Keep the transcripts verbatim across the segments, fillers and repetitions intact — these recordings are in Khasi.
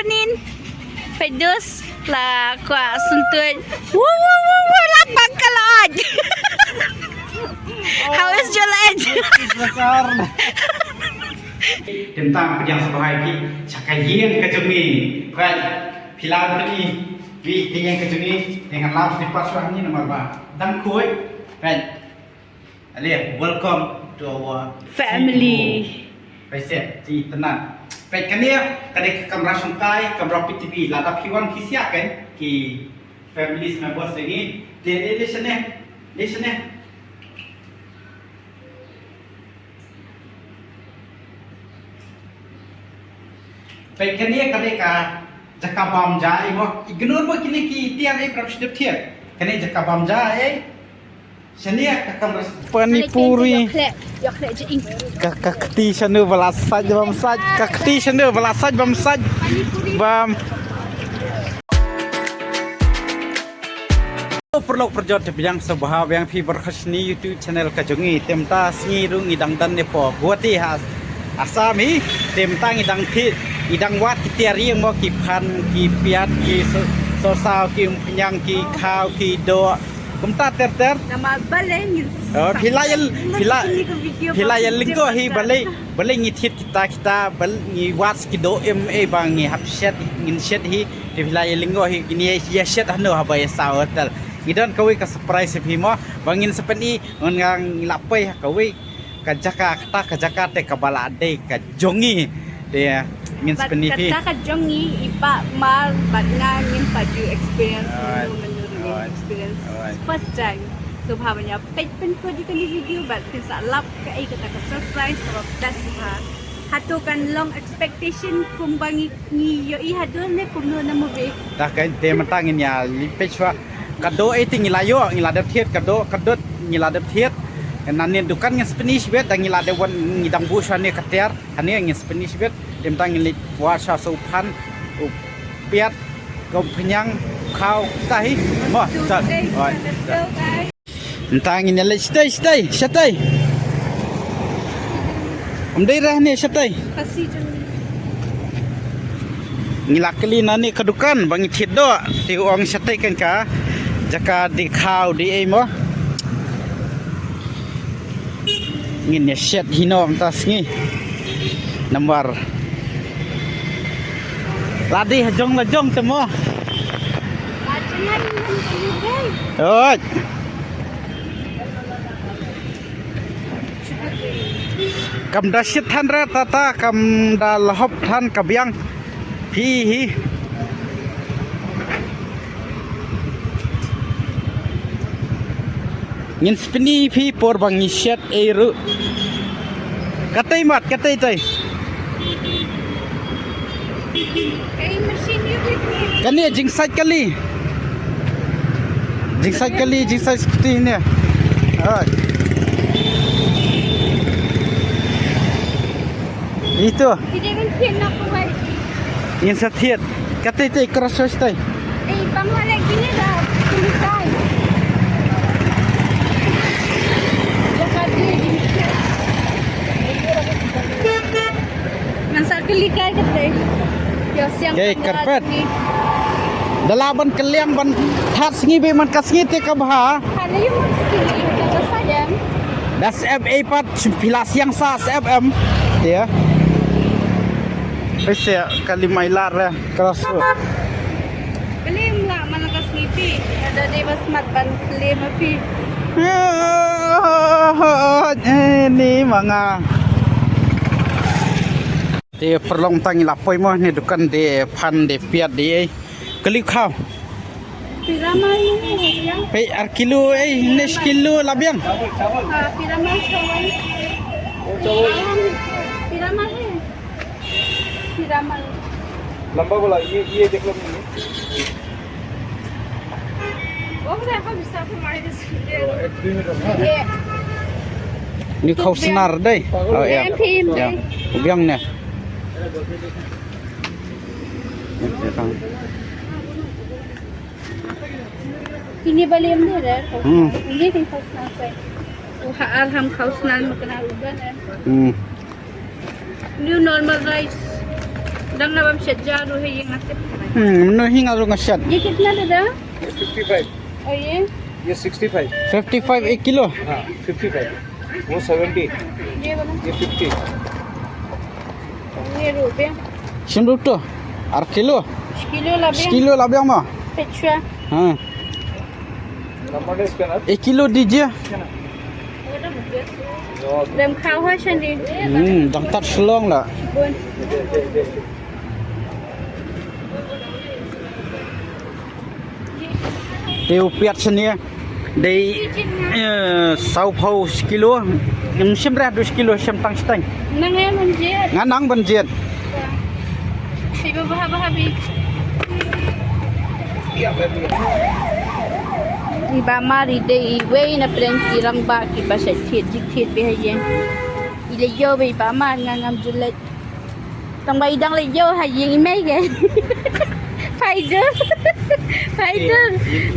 Peit dus la kwah sngewthuh. Wu wu wu wu, la bang ka laj. How is your leg? Tang pdiang sngewbha ïa phi sha ka ïing ka jong ngi. Peit, phi la peit ïa ka ïing ka jong ngi, te ngan lam sniper shuwa hangne namar ba dang khuid. Peit. Ale, welcome to our family. Peit se, te tang. Peit kane ka dei ka kamra shongkai, kamra pyrthei. Lada phi wan phi sha kan ki family members jong ngi. Te leit shane, leit shane. Peit kane ka dei ka jaka bam ja, eh mo. Ignore mo kine ki tiar, eh, prap sdep thiar. Kane jaka bam ja, eh. Shane ka kamra. Pani puri. Ka, ka kti shanu ba la sait bam sait. Ka kti shanu ba la sait bam sait. Bam. Paralok parajor, te pdiang sngewbha ïa phi baroh sha kane ka YouTube channel ka jong ngi. Te mynta sngi ruh ngi dang don ne hapoh Guwahati ha Assam hi. Te mynta ngi dang thied, ngi dang wad ki tiar ïing mo, ki phan, ki piat, ki so, sohsaw, ki umphniang, ki khaw, ki doh. Kumta ter ter. Namar balei ngi. Oh, phi la ïa, phi la, phi la ïa lyngngoh hi balei, balei ngi thied kita kita, balei ngi wad ki doh im, eh, ba ngi hap shet, ngin shet hi. Te phi la ïa lyngngoh hi, ngin ïa shet hano haba ïa saw hotel. Ngi don kawei ka surprise ïa phi mo, ba ngin sa pyni, ngan, ngi la poi ha kawei ka jaka, kata ka jaka te kaba la dei ka jong ngi. Te ngin sa pyni phi. Kata ka jong ngi, i Bah Mar bad nga ngin pat ju experience. Alright. Menu, menu, alright, experience. Alright. First time. So bha ban ïa peit pynkut ïa kane ka video bad phin sa lap kaei kata ka surprise kaba best bha. Hato kan long expectation kumba ngi, ngi ïohi haduh ne kumno na movie. Dah kan te mynta ngin ïa leit peit shuwa. Ka doh eh te ngi la ïoh, ngi la dep thied, ka doh, ka doh ngi la dep thied. Nangne dukan ngin sa pyni shibit, da ngi la dep wan, ngi dang buh shuwa ne ka tiar, hangne ngin sa pyni shibit, te mynta ngin leit wad shuwa sa u phan, u piat, ka umphniang, khaw, kita hi. Mo, chal. Oi. Mynta ngin ïa leit shatei, shatei, shatei. Ym dei rah ne shatei. Ngi la kylli na ne ka dukan ba ngi thied doh, te u ong shatei kan ka jaka die khaw die ei mo. Ngin ïa shet hi noh mynta sngi. Namar la dei ha jong la jong te mo. Oi. Kam da shit than re tata, kam da lahop than ka biang. Phi hi. Ngin sa pyni phi por ba ngi shet ei ruh. Katei mat, katei tei. Kane jingsait kali. Jingsait kali, jingsait skuti ne. Oi. Ito. Ngin sa thied. Katei tei cross roads tei. Ei, pam halek gini dah. Kini tai. Ngan sa kylli kai kata. Ïa siang. Okay, kyrpad. Da lah ban kylliang ban thied sngi beit man ka sngi te ka bha. Hali yu man sngi ka bha sa jam. Da sep ei pat phi la siang sa sep em. Ïa. Pese kali mai lar eh. Cross. Klim la man ka sngi phi. Ada dei ba smat ban klim phi. Eh, ni manga. Te paralok mynta ngi la poi mo ne dukan die phan die piat die ei. Kali khaw. Pyrama ni. Pei ar kilo ei ne kilo la biang. Ha, pyrama chawai. Pyrama hai. Pyrama. लंबा वाला, ये, ये देख लो। वो भी देखो, विशाल को मार दे। ये। Ni khaw snar dei. Oh, ïa. Em, em, ïa. Em. U biang ne. Ini bali em ne, dei. Hmm. Ini kan khaw snar dei. Wah, alham khaw snar makan uban, eh. Hmm. New normal rice. Dang na bam shet ja ru he yeng asip. Hmm, no hinga ru nga shet. Ye kitna dada? Ye fifty five. Oh ye? Ye sixty five. Fifty five ek kilo. Ha, fifty five. Wo seventy. Ye bana. Ye fifty. Ye ru be. Shim ru to. Ar kilo. Kilo la be. Kilo la be ma. Pechua. Ha. Ek kilo dije. Dem khaw ha shani. Hmm, dang tat shlong la. Bun. Te u piat shani dei, eh, saw phew kilo. Em, shim re du kilo shim tang shtang. Nang em ban jied. Nga nang ban jied. Iba bha bha bi. Iba mar i dei iwei na pdeng ki rangbah kiba shait thied jingthied bha ha ïing. I leit ïew ba iba mar nga ngam ju leit. Tang ba i dang leit ïew ha ïing i mei ke. Phaidor. Phaidor.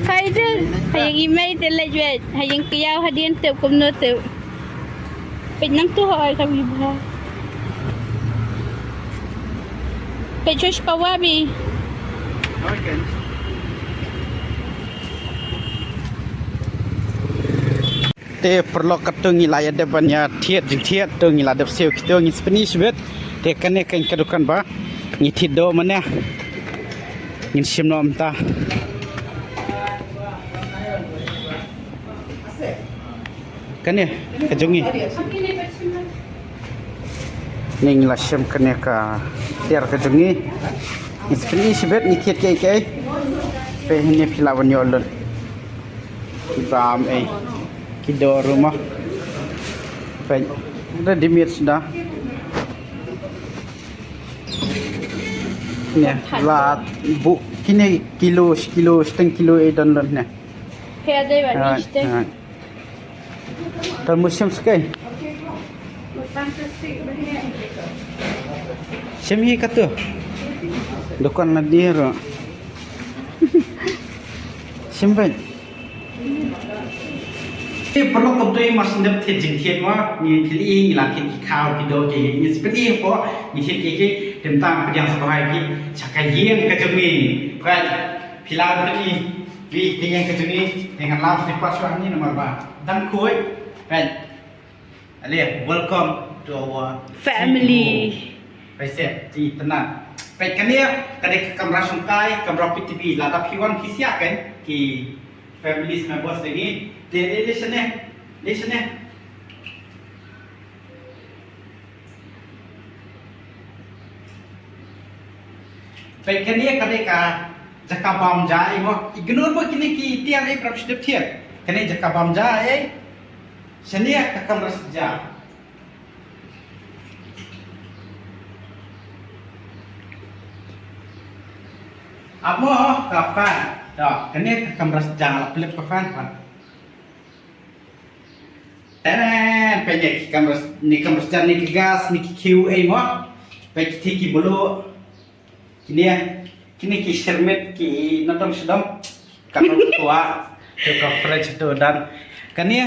Phaidor. Ha ïing i mei te leit wei. Ha ïing ki ïew hadien te kumno te. Peit nangtu ha oi ka mi bha. Peit shuh shipara bi. Te paralok, katto ngi la ïa dep ban ïa thied jingthied, to ngi la dep siew kito, ngi spini shibit. Te kane ka ka dukan ba ngi thied doh mane. Ngin shim noh mynta. Kane ka jong ngi. Ngi la shim kane ka tiar ka jong ngi. Ngi spini shibit ngi thied kiei kiei. Peit hangne phi lah ban ïoh lut. Ki bam ei. Ki doh ruh ma. Peit. Ready made suda. Ne, la bu kine kilo, kilo, shiteng kilo ei don lut ne. Phi dei ba ni shiteng. Tal musim sekai. Sim hi katu. Dukan la dir. Sim bai. Te paralok, kumta i mar shu dep thied jingthied mo, ngi thied i ngi la thied ki khaw ki doh ki, ngi spini po, ngi thied ki ki, te mynta pdiang sngewbha ïa phi sha ka ïing ka jong ngi. Peit, phi la thied i. Wi, te ïa ka jong ngi, te ngan lam sniper shuwa hangne namar ba dang khuid. Peit. Ale, welcome to our family. Peit se, te itynnad. Peit kane ka dei ka kamra shongkai, kamra pit T V, lada phi wan phi sha kan ki family members lagi. Te le le shane, le shane. Peit kane ka dei ka jaka bam ja ei mo. Ignore mo kine ki tiar ei, prap sdep tiar. Kane jaka bam ja ei. Shane ka kamra sja. Amo ka fan. Da, kane ka kamra sja, la plep ka fan, fan. Tenen, peit ne ki kamra, ne kamra sja, ne ki gas, ne ki khiew ei mo. Peit ki thik ki bulu. Kine, kine ki syrmit ki nadong sdom. Ka nong tua, tu ka fridge tu dan. Kane.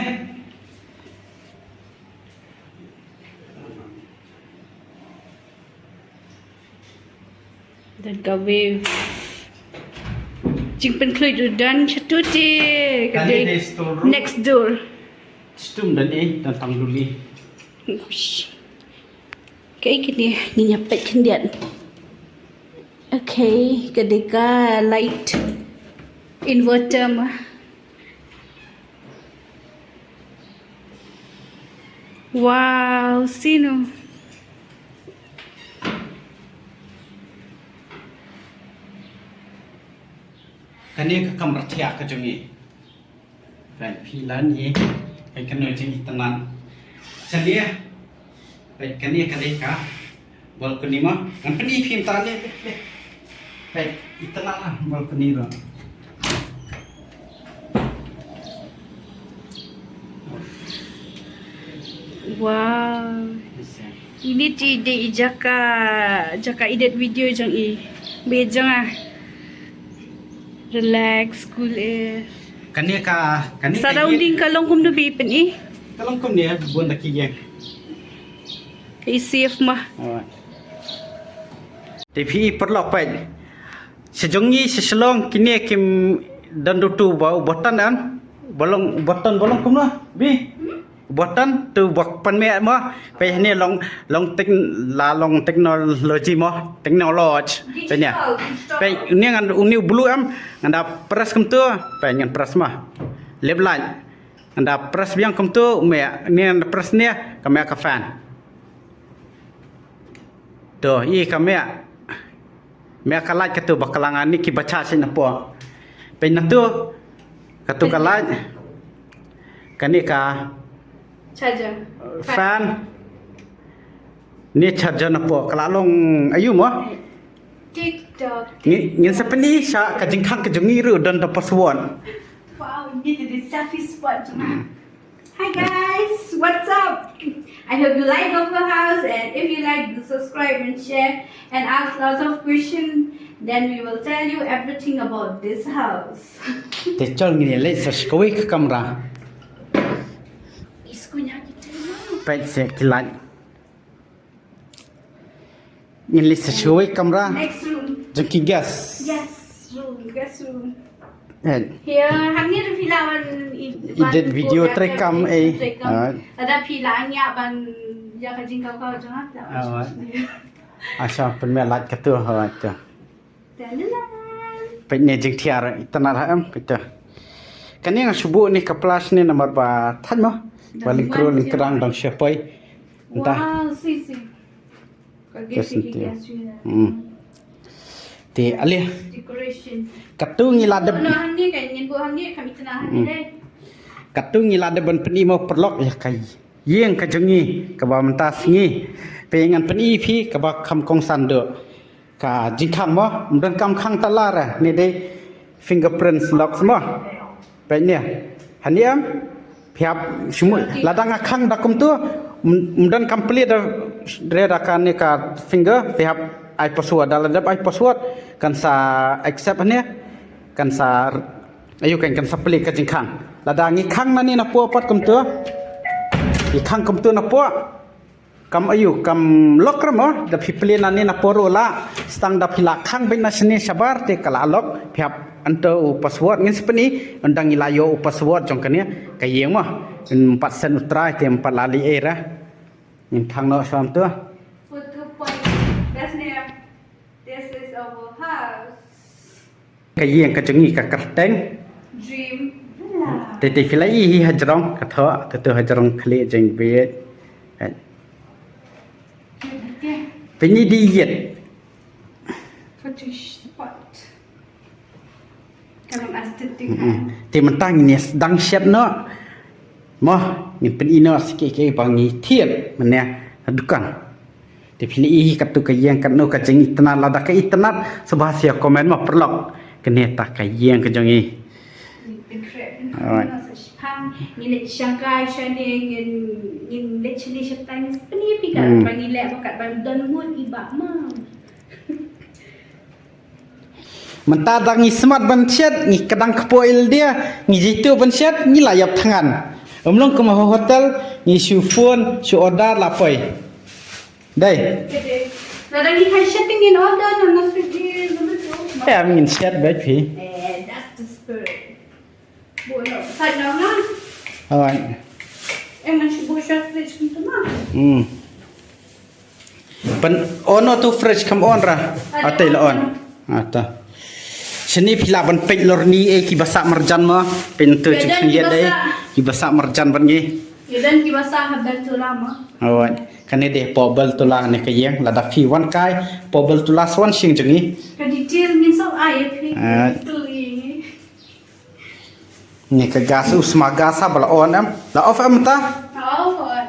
Dan ka wave. Jingpynkhluit u dan sha tu te. Ka dei next door. Stum dan eh, dan tang duli. Uish. Kaei kine, ngin ïa peit khyndiat. Okay, ka dei ka light inverter ma. Wow, sino. Kane ka kamra thiah ka jong ngi. Peit phi lah ni, peit kano jingitynnad. Salia. Peit kane ka dei ka balcony ma. Ngan pyni phi mynta le, le, le. Peit itynnad la balcony ruh. Wow. Ini te dei i jaka, jaka edit video jong i. Bad jong nga. Relax, cool air. Kane ka, kane ka surrounding ka long kumno ba pyn-i? Ka long kumne, bun da ki ïeng. Ka i safe ma. Alright. Te phi i paralok peit. Sha jong ngi sha Shillong kine kim don da utu ba u button an. Ba long button, ba long kumno? Bi. Button tu ba pan meh mo. Peit hangne long, long tek-, la long technology mo. Technology. Peit ne. Digital, digital. Peit ne ngan uni u blue em. Ngan da press kumtu. Peit ngan press mo. Left light. Ngan da press biang kumtu. Meh ne ngan da press ne. Ka meh ka fan. To, i ka meh. Meh ka light katu ba ka la nga ni ki ba charge na po. Peit na tu. Katu ka light. Kane ka charger. Fan. Ni charger na po. Ka la long ayu mo? TikTok. Ngi, ngin sa pyni sha ka jingkhang ka jong ngi ruh don da password. Wow, ini tu di selfie spot cuma. Hi guys, what's up? I hope you like our house, and if you like, do subscribe and share and ask lots of questions. Then we will tell you everything about this house. Te chal ngin leit sa shi kawei ka kamra. Isko nya kita. Peit se kilat. Ngin leit sa shi kawei kamra. Next room. Jong ki guest. Guest room, guest room. Eh. Here, hangne ruh phi lah ban i-, edit ban video, treikam, eh. Treikam. Alright. Lada phi lah ngiah ban ïa ka jingkawkaw jong nga, lah ban. Alright. Asa pynmeh light katu, alright tu. Peit ne jingthiar itynnad ha em, peit tu. Kane nga shu buh ne ka flash ne namar ba thait mo. Ba lyngkru lyngkrang dang shu poi. Entah. Wow, si, si. Ka gift ki gift. Hmm. Te ale. Decoration. Katu ngi la dep. No, hangne kan ngin buh hangne, kam itynnad hangne dei. Katu ngi la dep ban pyni mo paralok ïa ka ïing ka jong ngi kaba mynta sngi. Peit ngan pyni phi kaba kham kongsan duh. Ka jingkhang mo, ym don kam khang tala re, ne dei fingerprints locks mo. Peit ne. Hangne em, phi hap shu mut, lada nga khang da kumtu, ym, ym don kam plie da, re da kane ka finger, phi hap ai password, da lada ai password, kan sa accept hangne, kan sa, ayu kan, kan sa plie ka jingkhang. Lada ngi khang na ne na po pat kumtu, ngi khang kumtu na po, kam ayu, kam lock re mo, da phi plie na ne na po ruh lah, tang da phi la khang beit na shane shabar te ka la lock, phi hap enter u password, ngin sa pyni, ynda ngi la ïoh u password jong kane ka ïing mo. Ym pat send u trai te ym pat la leh ei re. Ngin khang noh shwa kumtu. Photo point. Best name. This is our house. Ka ïing ka jong ngi ka kyrteng Dream Villa. Te te phi la i hi hajrong ka thoh, te tu hajrong khlieh jong beit. Pynïadei ïit. Fetish spot. Ka long aesthetic. Te mynta ngin ïa sdang shet noh. Mo, ngin pyni noh sa kiei kiei ba ngi thied mynne ha dukan. Te phi la i hi katu ka ïing katno ka jingitynnad, lada ka itynnad sngewbha sa comment mo paralok. Kane ta ka ïing ka jong ngi. Alright. Ngin leit shangkai shane, ngin, ngin leit shane shatai, ngin pyni phi ka ba ngi leh ba kat ba don ngut i bah ma. Mynta da ngi smat ban shet, ngi kdang kpoh ïa lade, ngi jitu ban shet, ngi la ïap thngan. Ym long kum ha hotel, ngi shu phone, shu order la poi. Dei. Lada ngi hai shet ngin order na Swiggy, na Zomato. Eh, ngin shet beit phi. Eh, that's the spirit. Buh noh, sait noh na. Alright. Eh, ngan shu buh sha fridge kumta na. Hmm. Pyn on noh tu fridge, kam on ra. Ate la on. Ata. Shane phi lah ban peit lorni eh kiba sah marjan mo. Pyntu jingkhang ïa dei. Kiba sah marjan ban ngi. Ïa don kiba sah ha Beltola mo. Alright. Kane dei Port Beltola ne ka ïing, lada phi wan kai Port Beltola sa wan shing jong ngi. Ka detail ngin sa ai phi. Alright. Detail ïa ngi. Ni ka gas, u sma gas ha ba la on em? La off em ta? La off on.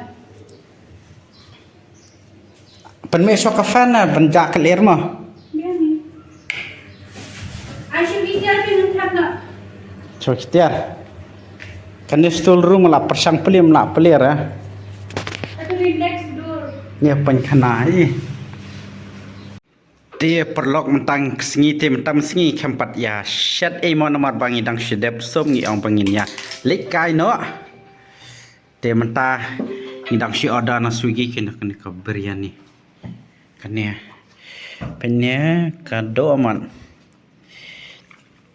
Pynmih shuwa ka fan na ban jah ka lyer mo. Biang ni. Ai shu bi tiar phi nang thap na. Shuwa ki tiar. Kane stool room la pyrshang plie, la plie ra. Atu relax dur. Ni pynkhana i. Te paralok, mynta ka sngi te, mynta ka sngi khlem pat ïa shet ei mo namar ba ngi dang shu dep sum, ngi ong ba ngin ïa leit kai noh. Te mynta ngi dang shu order na Swiggy kane, kane ka biryani. Kane. Pynne ka doh man.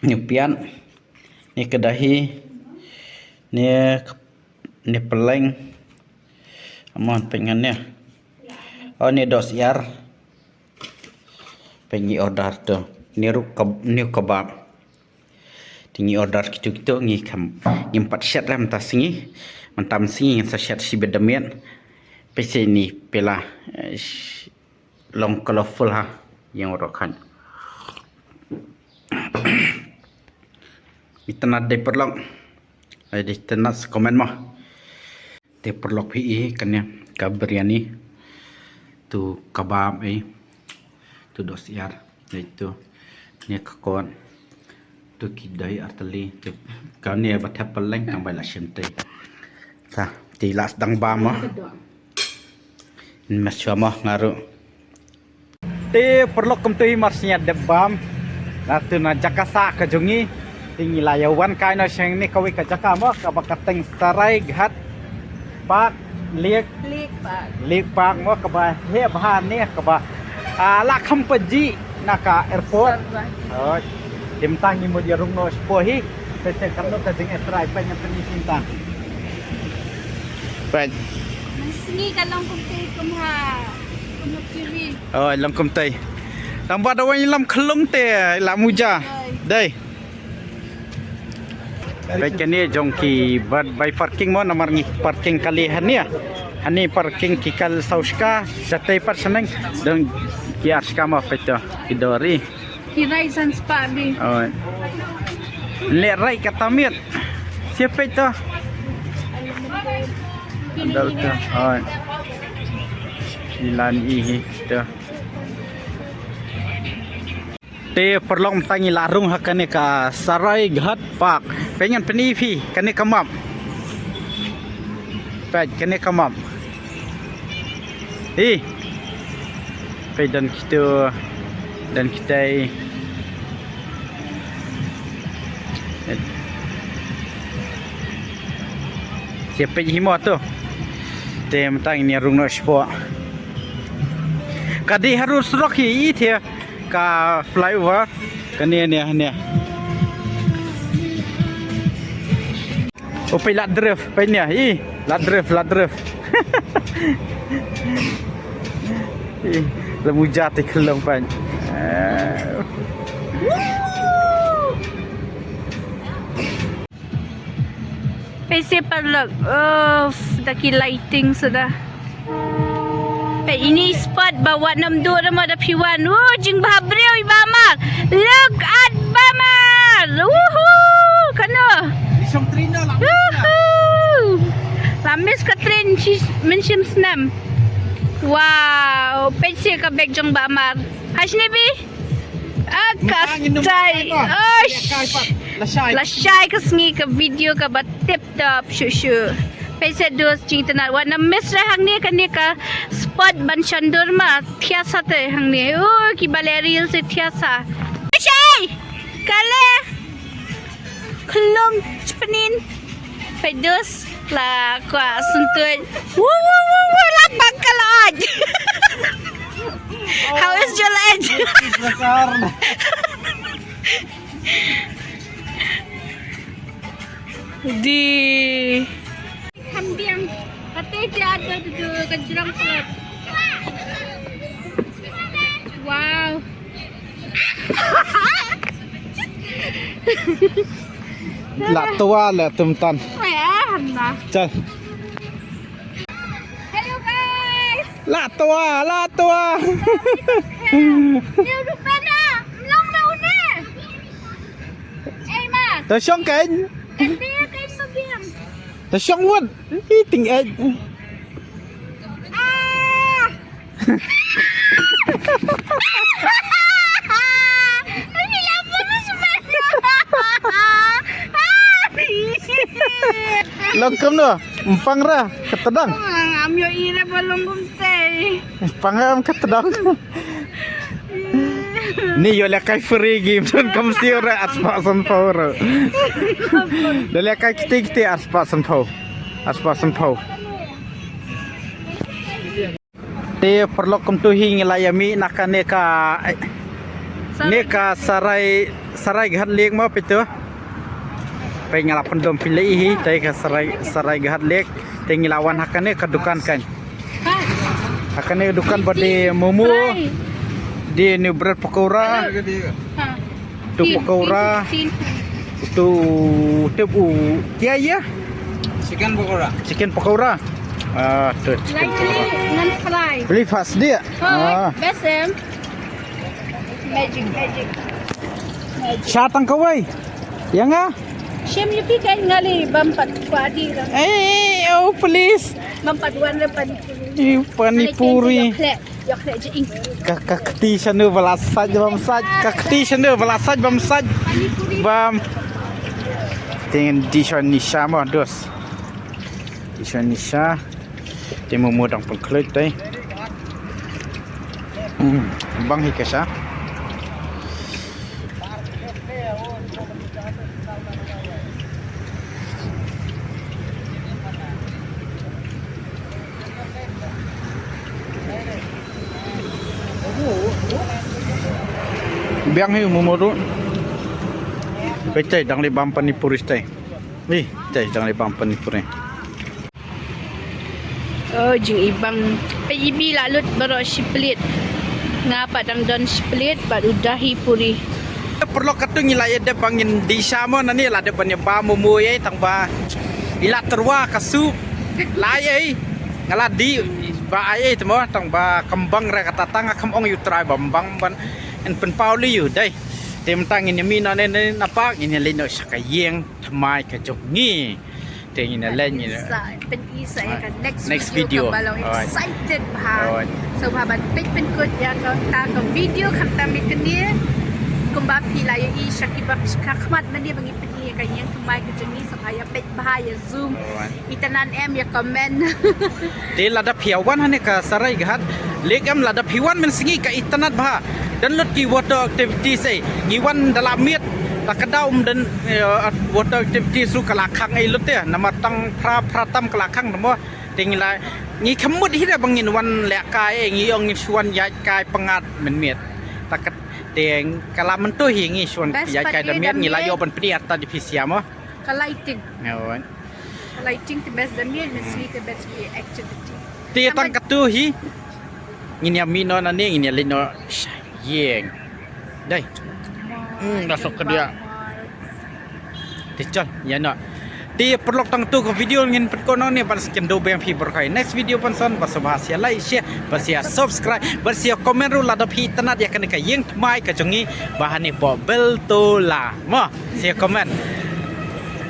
Ni pian. Ni kadahi. Ni, ni peleng. Amon pengen ni. Oh, ni dos yar. Pengi order tu. Ni ruk kab-, ni kebab. Te ngi order kitu kitu ngi kam, ngim pat shet rem ta sngi. Mynta sngi ngin sa shet shi bit da miet. Pese ni pela, eh, sh-, long colorful ha. Yang oro kan. Itynnad dei paralok. Ai dei itynnad sa comment mo. Te paralok phi i kane ka biryani. Tu kebab i. Tu dos yar. Dei tu. Ni ka kot. Tu ki dei artylli. Tu kane ba thep peleng tang bai la shim te. Sa, te la sdang bam mo. Mes shuwa mo nga ruh. Te paralok kumta hi mar shu ïa dep bam. Na tu na jaka sah ka jong ngi. Te ngi la ïa wan kai noh sha kane kawei ka jaka mo kaba kyrteng Saraighat Park Lake. Lake Park. Lake Park mo kaba heh bha ne kaba, ah, la kham pajih na ka airport. Saraighat. Oh. Te mynta ngi mut ïa rung noh shapoh hi. Te shen katno ka jingeh trai peit ngan pyni sha phi mynta. Peit. Sngi ka long kumta kum ha. Kum ha T V. Oh, long kumta. Tang ba da wan i lam khlung te la muja. Dei. Peit kane jong ki bad bai parking mo namar ngi parking kali hane. Hane parking ki kal saw shka, shatei pat shaneng. Dong ki ar shka mo peit to ki dori. Ki rai san spah bi. Oh. Le rai kata miet. Siapa itu? Ada tu. Oh. Ilan ihi tu. Te paralok mynta ngi la rung ha kane ka Saraighat Park. Peit ngan pyni phi kane ka map. Peit kane ka map. Hi. Peit don kitu, don kitai. Te peit hi mo tu. Te mynta ngi rung noh shapoh. Ka dei harud surok hi i te ka flyover. Kane ne ne. Oh, peit la drift, peit ne. Ih, la drift, la drift. Ih, la muja te khlong peit. Eh. Peit sha paralok. Oh, da ki lighting suda. Peit ini spot ba wat nym duh ruh mo da phi wan. Wuh, jingbha briew i Bah Mar. Look at Bah Mar. Woohoo. Kano. Woohoo. La miss ka train shi, mynshem snem. Wow, peit sha ka bag jong Bah Mar. Hashni bi. Ah, ka style. Osh. Lashai ka sngi ka video kaba tip top shuh shuh. Peit sha dos jingtynnad wat nym miss re hangne kane ka spot ban shon dur ma thiah sa te hangne. Oh, ki ba leh reel se thiah sa. Lashai. Kale. Khlong chpnin. Peit dos la kwah syntuid. Wu wu wu wu la bang ka laj. How is your leg? Di. Kham biang. Kata dia ada tu ka jrang pelat. Wow. La tuwa la tum tan. Chal. Hello guys. La tuwa, la tuwa. Hello. Hello, Rupana. Mlong na une. Ei, ma. Ta shong kan? Ente kan ma biang. Ta shong wut. Ih, ting eh. Ah. Long kumno? Empang ra, katdang. Ngam ïohi ra ba long kumtei. Empang ra em katdang. Ni ïoh lehkai free game don kam siew ra arspah sanphew ra. Da lehkai kti kti arspah sanphew. Arspah sanphew. Te paralok, kumto hi ngi la ïa mih na kane ka, ne ka Sarai, Saraighat Lake mo phi to. Peit nga la pyndom phi leh hi te ka Sarai, Saraighat Lake. Te ngi la wan ha kane ka dukan kan. Ha kane ka dukan ba die momo, die ne bread pakora. To pakora. To, to u, kya ye? Chicken pakora. Chicken pakora. Ah, to chicken pakora. Ngan fry. Beli fast dia. Ah, best em. Magic, magic. Sha tang kawai. Ïa nga? Shem ïa phi kan, nga leh bam pat padi ka. Eh, oh please. Bam pat wan le pani puri. Eh, pani puri. Ka, ka kti shano ba la sait bam sait. Ka kti shano ba la sait bam sait. Bam. Te ngan die sha nisha mo, dos. Die sha nisha. Te momo dang pynkhlaiñ te. Hmm, bang hi ka sha. Biang hi momo tu. Peit te dang leh bam pani puri te. Ih, te dang leh bam pani puri. Oh, jingibang. Peit ibi la lut baroh shi plit. Nga pat dang don shi plit bad u dahi puri. Paralok, katto ngi la ïa dep ba ngin die sha mo nangne, la dep ban ïa bam momo ïa, tang ba i la tyrwa ka soup. La ïa, nga la die ba ai ei te mo, tang ba kam bang re kata, tang kam ong ïa u trai ba bang ban yn pynpaw lei ïa u dei. Te mynta ngin ïa mih noh nangne, na park ngin ïa leit noh sha ka ïing thymmai ka jong ngi. Te ngin ïa leit, ngin ïa sa pyni sa ïa ka next video. Alright. Excited bha. Alright. So bha ban peit pynkut ïa kata ka video khamtam ïa kane. Kumba phi la ïohi sha kiba shakhmat mynne ba ngi pyni ïa ka ïing thymmai ka jong ngi, so ïa peit bha, ïa zoom. Alright. Itynnad em, ïa comment. Te lada phi ïa wan hangne ka Saraighat Lake em, lada phi wan mynsngi ka itynnad bha. Don lut ki water activities ei. Ngi wan da la miet, ta ka daw ym don, eh, water activities ruh ka la khang ei lut te. Namar tang phra phra tam ka la khang mo. Te ngi la, ngi kham mut hi da ba ngin wan leh kai ei, ngi ong ngin shu wan ïaid kai pyngngad mynmiet. Ta ka, te ka la mynta hi ngi shu wan ïaid kai da miet, ngi la ïoh ban pynïar ta di phi sia mo. Ka lighting. Ngi wan. Lighting te best da miet, mynsngi te best ki activity. Te tang katto hi. Ngin ïa mih noh nangne, ngin ïa leit noh sha ïing. Dei. Hmm, da suk ka dia. Te chal, ïa noh. Te paralok, tang katto ka video ngin pynkut noh nangne, bad sa kynduh biang phi baroh. Next video ban sa, bad sngewbha sa ïa like, share, bad sa ïa subscribe, bad sa ïa comment ruh lada phi itynnad ïa kane ka ïing thymmai ka jong ngi ba hangne hapoh Beltola. Mo. See you comment.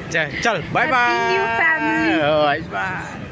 Chal, chal, bye bye. Happy new family. Oh, bye bye.